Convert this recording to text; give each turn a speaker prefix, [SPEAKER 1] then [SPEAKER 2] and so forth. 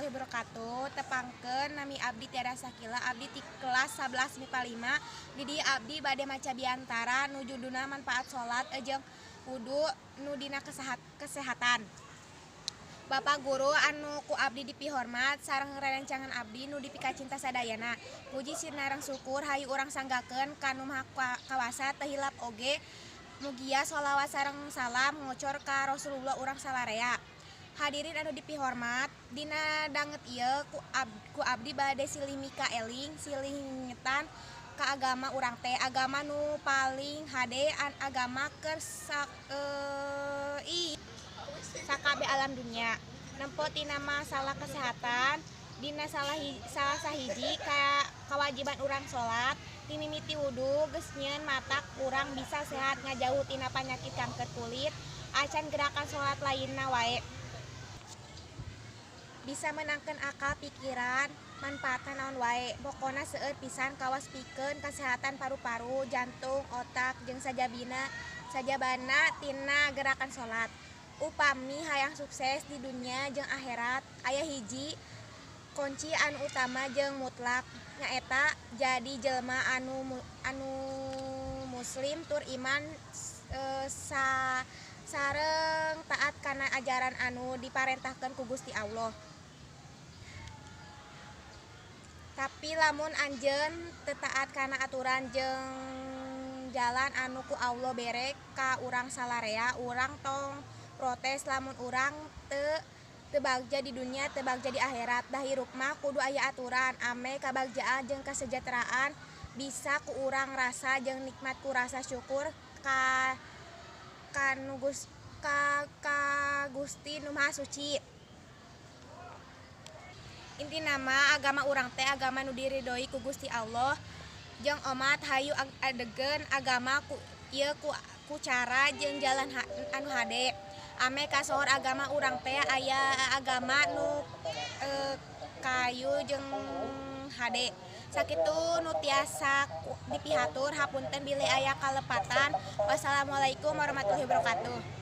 [SPEAKER 1] Warahmatullahi wabarakatuh. Tepangkeun, nami abdi Tiara Sakila, abdi ti kelas 11 MIPA 5. Di dieu abdi bade maca biantara nu judulna manfaat salat jeung wudu nu dina kesehatan. Bapak guru anu ku abdi dipihormat sareng rerencangan abdi nu dipikacinta sadayana. Puji sinareng syukur hayu urang sanggakeun ka Nu Maha Kawasa, teu hilap oge mugia sholawat sareng salam ngocor ka Rasulullah urang salarea. Hadirin anu dipihormat, dina danget ieu ku abdi bade silih mika eling, silih ngingetan ka agama urang teh, agama nu paling hade, an agama keur sakabeh alam dunya. Nempo tina masalah kesehatan, dina salah sahiji kawajiban urang salat, timimiti wudu geus nyieun matak urang bisa sehat, ngajauh tina panyakit kanker kulit acan gerakan salat lainna wae. Bisa menangkeun akal pikiran, manfaatna naon wae, pokona seueur pisan, kawas pikeun kasehatan paru-paru, jantung, otak jeung sajabana tina gerakan salat. Upami hayang sukses di dunya jeung akhirat, aya hiji kunci anu utama jeung mutlak, nyaeta jadi jelema anu muslim tur iman sareng taat kana ajaran anu diparentahkeun ku Gusti Allah. Tapi lamun anjeun teu taat kana aturan jeung jalan anu ku Allah bere ka urang salarea, urang tong protes lamun urang teu bagja di dunya, teu bagja di akhirat. Da hirup mah kudu aya aturan ame kabagjaan jeung kasejahteraan bisa ku urang rasa jeung nikmat ku rasa syukur ka Gusti Nu Maha Suci. Intina mah agama urang teh agama nu diridhoi ku Gusti Allah jeung omat hayu adegeun agama ku ieu ku cara jeung jalan anu hade. Ame kasohor agama urang teh aya agama nu kayu jeung hade. Sakitu nu tiasa dipihatur, hapunten bilih aya kalepatan. Wassalamualaikum warahmatullahi wabarakatuh.